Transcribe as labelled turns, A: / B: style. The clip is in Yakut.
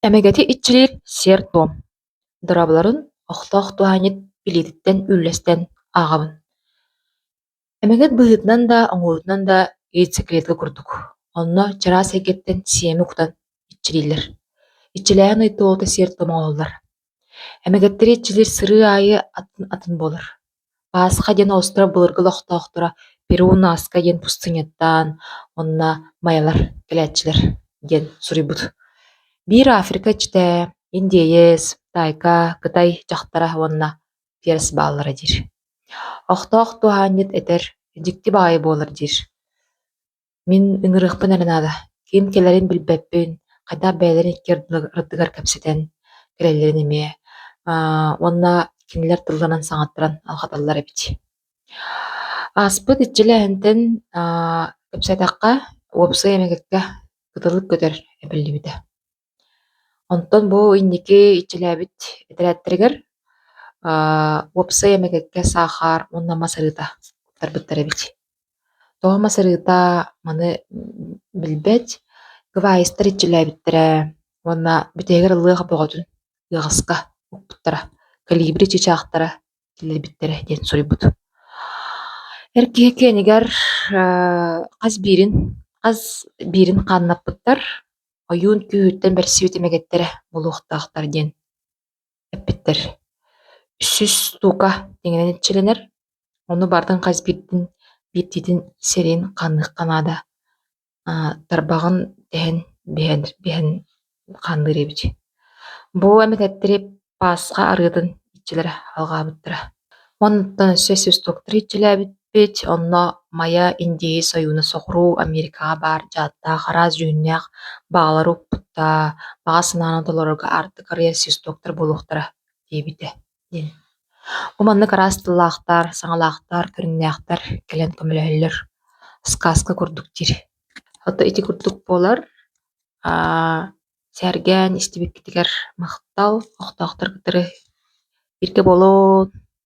A: Эмэгэти иччилиир сиэр-туом, дорооболорун охтоох туһаанньыт билиититтэн үллэстэн ааҕабын. Эмэгэт быһыытынан да, оҥоһуутунан да яйцеклетка курдук, онно чараас эйгэттэн сиэми кутан иччилииллэр. Иччилээһин ый туолуута сиэр-туом оҥоһуллар. Эмэгэттэри иччилиир сырыы аайы атын-атын буолар. Паасха диэн остров былыргы олохтоохторо Перу-Наска диэн пустыньаттаан уонна майалар кэлээччилэр диэн суруйбут. Биир Африка иччитэ, индиэйэс, тайка, кытай дьахтара уонна перс бааллара диир. Охтоох туһаанньыт этэр, дьикти баҕайы буолар диир. Мин ыҥырыахпын эрэ наада, ким кэлэрин билбэппин, хайдах бэйэлэрин икки ардыгар кэпсэтэн кэлэллэрин эмиэ уонна кинилэр тылларынан саҥаттаран алҕаталлар эбит. Ааспыт иччилээһинтэн кэпсээтэххэ, уопсай эмэгэккэ кытылык көтөр эбиллибитэ. Онтон бу инники иччилээбит этэрээттэригэр уопсай эмэгэккэ саахар уонна мас арыыта куттарбыттар эбит. Тоҕо мас арыыта маны билбэт, кыбаайыстар иччилээбиттэрэ уонна бүтэһигэр ыллыах бөҕөтүн ыаҕаска укпуттара, калибри чыычаахтара киллэрбиттэрэ диэн суруйбут. Эр киһи киэнигэр хас биирин хас биирин хааннаппыттар, ойуун күүһүттэн бэрсибит эмэгэттэрэ буолуохтаахтар диэн эппиттэр. Үсүс стука тэҥинэн иччилэнэр, ону барытын хас биирдин биирдиитин сирин хаанныахха наада тарбаҕын тэһэн биһэн биһэн хаанныыр эбит. Бу эмэкэттэри Паасха арыытын иччилэрэ алҕаабыттара. Онтон өссө свистоктары иччилээбиппит, онно Майа индеец ойууна соҕуруу Америкаҕа баар дьааттаах араас дьүһүннээх баҕалары укпуттаа, баҕа санааны толорорго аартык арыйар свистоктар буолуохтара диэбитэ диэн. Бу маннык араас тыллаахтар, саҥалаахтар, көрүҥнээхтэр кэлэн көмөлөһөллөр. Сказка курдук диир. Ото ити курдук буолар. Сэргээн истибиккитигэр махтал, охтоохтор кытары бииргэ буолуҥ.